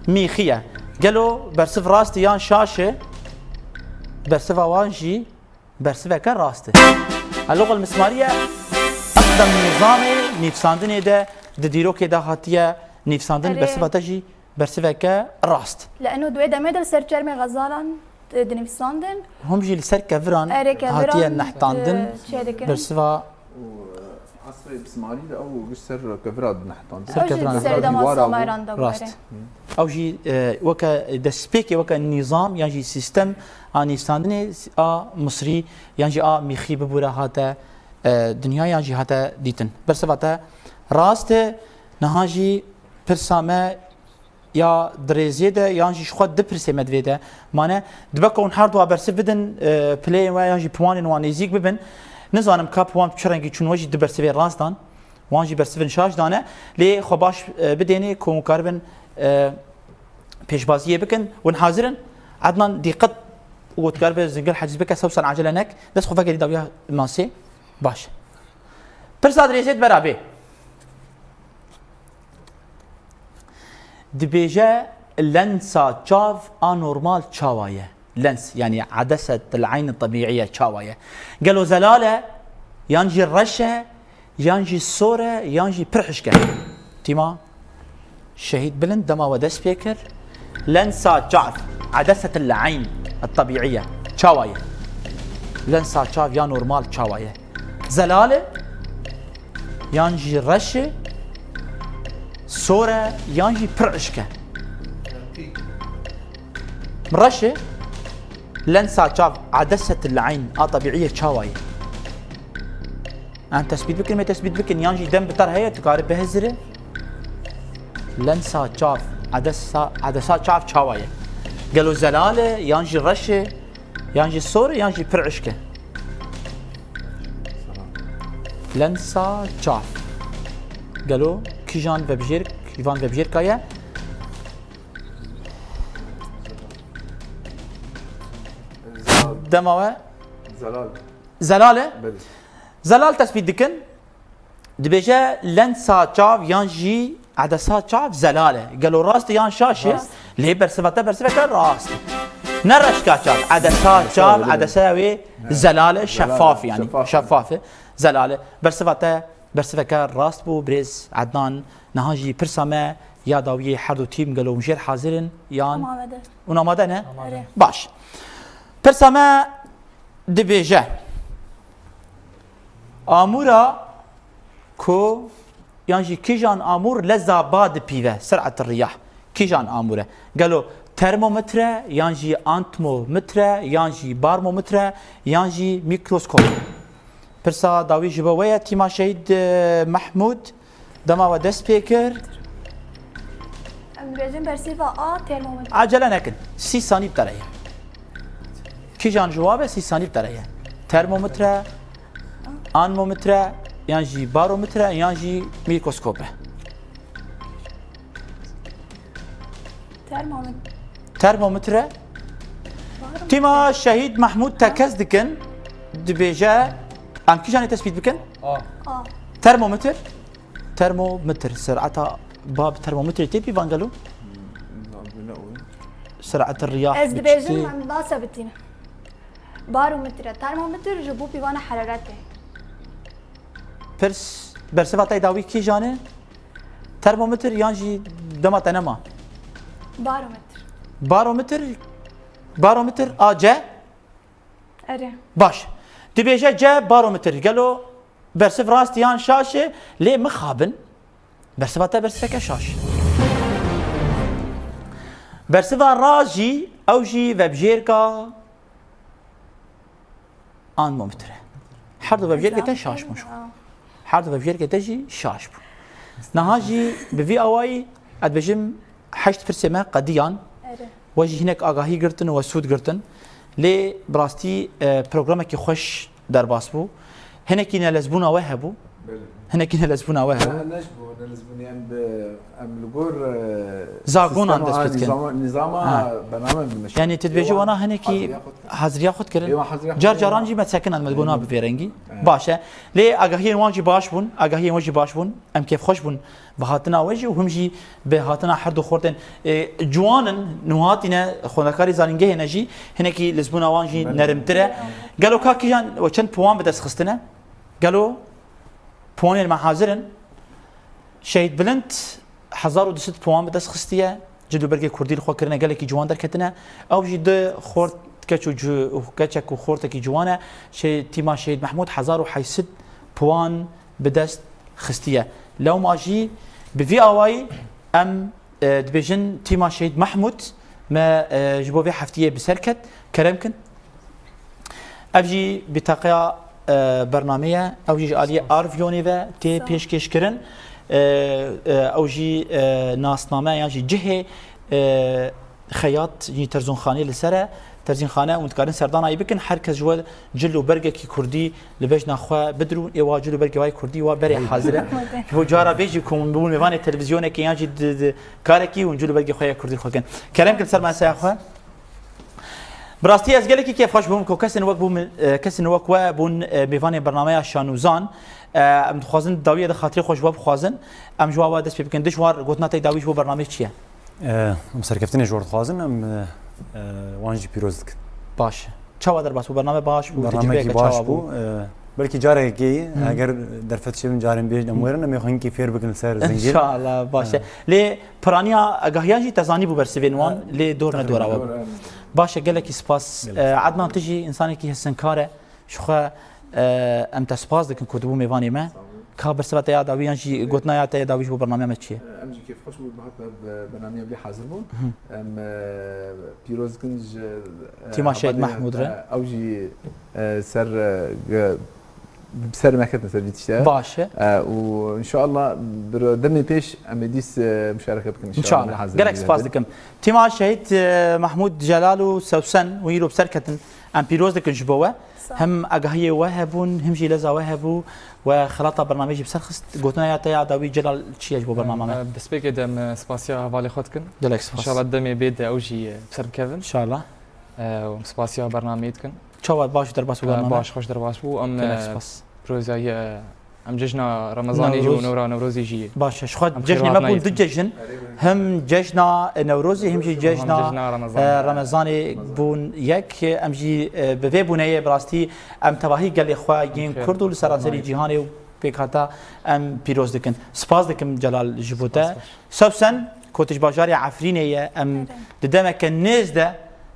Mîxî ye. Gelo bersiv rast e yan şaş e? Bersiva wan jî bersiveke rast e. Eloqel mismariye eqdem nîzamê nîvsandinê de di dîrokê de hatiye nîvsandin, Erê. Bersiva te jî bersiveke rast. Li eno di wê demê de li ser çermê xezalan, e, dinivîsandin. Hûn jî li ser keviran Erê, keviran, hatiye nehtandin. E, çê dikirin. Bersiva Û, e, esrê bismarî de ew li ser kevira dinehtandin. Ser Ew jî kevira di ser dema dîwara bû. Someran de bû, Rast. Erê. Ew jî, e, weke destpêkê, weke nîzam yan jî sîstem a nîvsandinê a Misrî yan jî a mîxî bibûre hate, e, dinya yan jî hate dîtin. Bersiva te rast e, niha jî pirsa me ya dirêziyê de yan jî ji xwe du pirsê me di vê de mane. Dibe ku hûn her duwa bersiv bidin, e, pileyên we yan jî piwanên wan nêzîk bibin. Nizanim ka piwan bi çi rengî çûn, we jî du bersivê rast dan. Wan jî bersivên şaş dane. Lê xwe baş, e, bidênê ku hûn karibin, e, pêşbaziyê bikin. Hûn hazir in? Ednan, dîqet û dikaribe zingil heciz bike, sewsan acele nek. Dest xwe vegerî dawiya masê. Baş. Pirsa dirêjê di bera bê. Dibêje lensa çav anormal çawa ye? Lens, yani edesetel eyn tebîiye çawa ye? Gelo zelal e, yan jî reş e, yan jî sor e, yan jî pir hişk e? Tîma Şehîd Bilind dema we dest pê kir. Lensa çav, edesetel eyn tebîiye çawa ye? Lensa çav ya normal çawa ye? Zelal e, yan jî reş e, sor e, yan jî pir hişk e? Reş e. Lensa çav, edesetil eyn a tebîî ye, çawa ye? Em tesbît bikin, me tesbît bikin, yan jî dem bi te re heye, tu karî bihizirî. Lensa çav, edesa, edesa çav çawa ye? Gelo zelal e, yan jî reş e, yan jî sor e, yan jî pir hişk e? Lensa çav. Gelo kîjan vebijêr, ji van vebijêrka ye? Zelal. Dema we? Zelal. Zelal e? Belê. Zelal tesbît dikin. Dibêje lensa çav yan jî edesa çav zelal e. Gelo rast e yan şaş e? Rast. Lê bersiva te bersiveke rast e. Ne reşka çav, edesa çav, edesa wê zelal e, şeffaf e, yanî şeffaf e. Zelal e. Bersiva te bersiveke rast bû, birêz Ednan. Niha jî pirsa me ya dawiyê her du tîm, gelo hûn jêr hazir in yan? Em amade. Hûn amade ne? Amade. Erê. Baş. Pirsa me dibêje, amûra ku yan jî kîjan amûr leza ba dipîve, ser'et riyah. Kîjan amûr e? Gelo termometre, yan jî antmometre, yan jî barmometre, yan jî mîkroskop? Pirsa dawî ji bo we ye, tîma Şehîd, e, Mehmûd. Dema we dest pê kir. Em dibêjin bersiva A, termometre. Acele nekin. Sî sanî bi te re ye. Kîjan ciwabe sî sanî bi te re ye. Termometre, anmometre, yan jî barometre, yan jî mîkroskop e. Termometre. Termometre. Barometre. Tîma Şehîd Mehmûd tekez dikin. Dibêje, em kîjanê tespît bikin? A. A. Termometre. Termometre. Ser'eta ba bi termometrê tê pîvan gelo? Ser'eta riya. Ez dibêjim, em nase bitîne. Barometre, termometre ji bo pîvana heraretê. Pirs, bersiva te dawî kîjan e? Termometre yan jî dema te nema? Barometre. Barometre, barometre A C? Erê. Baş. Dibêje C barometre. Gelo bersiv rast yan şaş e? Lê mixabin. Bersiva te bersiveke şaş. Bersiva rast jî, ew jî vebjêrka anmometre. Her du vebjêrkê te şaş bûn. Her du vebjêrkê te jî şaş bûn. Niha jî bi vî awayî, ez dibêjim, heşt pirsê me qediyan. Erê. We jî hinek agahî girtin û we sûd girtin. Lê bi rastî, e, programekî xweş derbas bû. Hinekî nelezbûna we hebû. Belê. Hinekî nelezbûna we hebû. Ne, ne ji bo nelezbûnê, em bi, em li gor, e, zagonan dest pê dikin. Nîzama, nîzama bername dimeşin. Yanî tu dibêjî wana hinekî haziriya xwe dikirin. Car caran jî me disekin, em li gor nabe vê rengî. Evet. Baş e. Lê agahiyên wan jî baş bûn, agahiyên wan jî baş bûn. Em kêfxweş bûn bi hatina we jî û him jî bi hatina her du xortên, e, ciwan in, nûhatî ne, xwendekarê zanîngehê ne jî, hinekî lezbûna wan jî nerimtir e. Gelo ka kîjan we çend puwan bi dest xistine? Gelo puwanên me hazir in? Şehîd Bilind hezar û du sed puwan bi dest xistiye. Cil û bergê kurdî li xwe kirine, gelekî ciwan derketine. Ew jî du xort, keç û cu-, û keçek û xortekî ciwan e. Şê-, tîma Şehîd Mehmûd hezar û heyt sed puwan bi dest xistiye. Lewma jî bi vî awayî em, e, dibêjin tîma Şehîd Mehmûd me, e, ji bo vê heftiyê bi ser ket. Kerem kin. Ev jî bîteqeya, e, bernamê ye. Ew jî ji aliyê Arvyonê ve tê pêşkêş kirin. E, e, ew jî, e, nasname yan jî cihê, e, xeyat, jî terzûnxanê li ser e. Terzînxane hûn dikarin serdanayî bikin. Her kes ji we cil û bergekî kurdî li bejna xwe bidirûn. Ê wa cil û bergê wa yê kurdî wa berê hazir e. Ji bo cara bê jî ku hûn bûn mêvanê televîzyonekê yan jî di, di karekî hûn cil û bergê xwe yê kurdî xwe kin. Kerem kin ser meseya xwe. Bi rastî ez gelekî kêfxweş bûm ku kesên wek bû min, e, kesên wek we bûn, e, mêvanê bernameya Şanûzan. E, em dixwazin dawiyê de xatirê xwe ji we bixwazin. Em ji wa we dest pê bikin. Di ji wan gotina te dawî ji bo bernameyê çi ye? E, em serkeftinê ji we dixwazin, em, e, e, wan jî pîroz dikin. Baş e. Çawa derbas bû? Bername baş bû, tecrûbeyeke çawa bû? Bernamekî baş bû. E, belkî carekê, eger derfet çêbin carên bêjin em werin, em ê xwe hinkî fêr bikin ser zingî. Înşallah, baş e. Lê piraniya agahiyan jî te zanî bû bersivên wan, lê dor ne dora we bû. Baş e, gelekî spas. E, Ednan, tu jî însanekî hesinkar e. Ji xwe, e, em te spas dikin ku tu bû mêvanê me. Ka bersiva te ya dawî yan jî gotina ya te ya dawî ji bo bernameya me çi ye? Em jî kêfxweş bûn bi hat bi bernameyê vê hazir bûn. Em e, pîroz dikin ji e, Tîma Şehîd hevalê, Mehmûd re. E, ew jî e, ser e, ge- ser me ketin ser vî tişte. Baş e. E, û inşallah bir demê pêş em ê dîs e, muşareke bikin. Înşallah. Gelek spas dikim. Tîma Şehîd e, Mehmûd Celal û Sewsen û îro bi ser ketin. Em pîroz dikin ji bo we. Hem agahiyê we hebûn, hem jî leza we hebû. We xelata bernameyê jî bi ser xist. Gotina ya te ya dawî Celal çi ye ji bo bernama me? Em, Destpêkê de em spasiya hevalê xwe dikin. Gelek spas. Înşallah demê bê de ew jî e, bi ser bikevin. Înşallah. E, û spasiya bernameyê dikin. Çawa baş û derbas bû bername? Baş xweş derbas bû. Em Gelek e, spas. Pirozî e, em cejna Remezanê jî Newroz. û Newra Newrozî jî. Baş e. Ji xwe Em cejnê me xêrhatna bûn du yîtin. cejn. Hem cejna Newrozê hem jî Hem cejna cejna e, Remezanê. Remezanê bûn yek. Em jî e, bi vê bûneyê bi rastî em tevahî gelê xwe yên Xêr. Kurd û li seranserî Xêr. Cîhanê û pêkhata em pîroz dikin. Spas dikim Celal ji bo te. Spas xweş. Sewsen ku tu ji bajarê Efrînê ye, em di demeke nêz de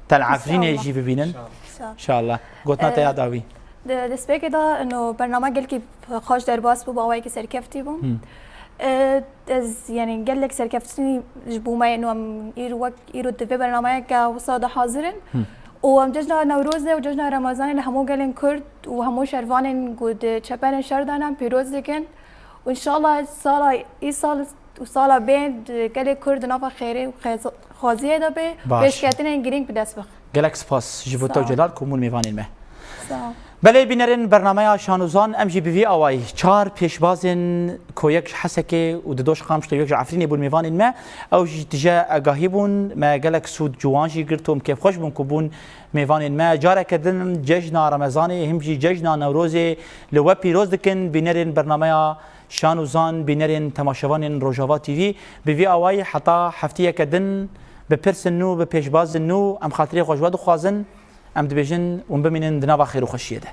te li Efrînê Înşallah. jî bibînin. Sağ ol. Înşallah. Gotina te Ee, ya dawî. Di destpêkê de ino bername gelkî xweş derbas bû, bi awayekî serkeftî bû. Hmm. Ee, Ez yani gelek serkeftî ji bo me ino em îro wek îro di vê bernameyeke wisa de hazir in. Hmm. Û em cejna Newrozê û cejna Remezanê li hemû gelên Kurd û hemû şervanên ku di çeperên şer de ne em pîroz dikin. Û înşallah sala îsal û sala bên di gelê Kurd di nava xêrê û xêz- xwaziyê de bê Baş. Pêşketinên girîng bi dest bixin. Gelek spas ji bo te û Sağ ol. Celal ku bûn mêvanên me. Sağ ol. Belê bînerên bernameya Şan û Zan, em jî bi vî awayî çar pêşbazên ku yek ji Hesekê û di doş Qamişlo yek ji Efrînê bûn mêvanên me. Ew jî tije agahî bûn, me gelek sûd ji wan jî girt û em kêfxweş bûn ku bûn mêvanên me. Careke din cejna Remezanê him jî cejna Newrozê li we pîroz dikin. Bînerên bernameya Şan û Zan, bînerên temaşevanên Rojava T V, bi vî awayî heta heftiyeke din bi pirsên nû, bi pêşbazên nû em xatirê xwe ji we dixwazin. Em dibêjin hûn bimînin di nava xêr û xweşiyê de.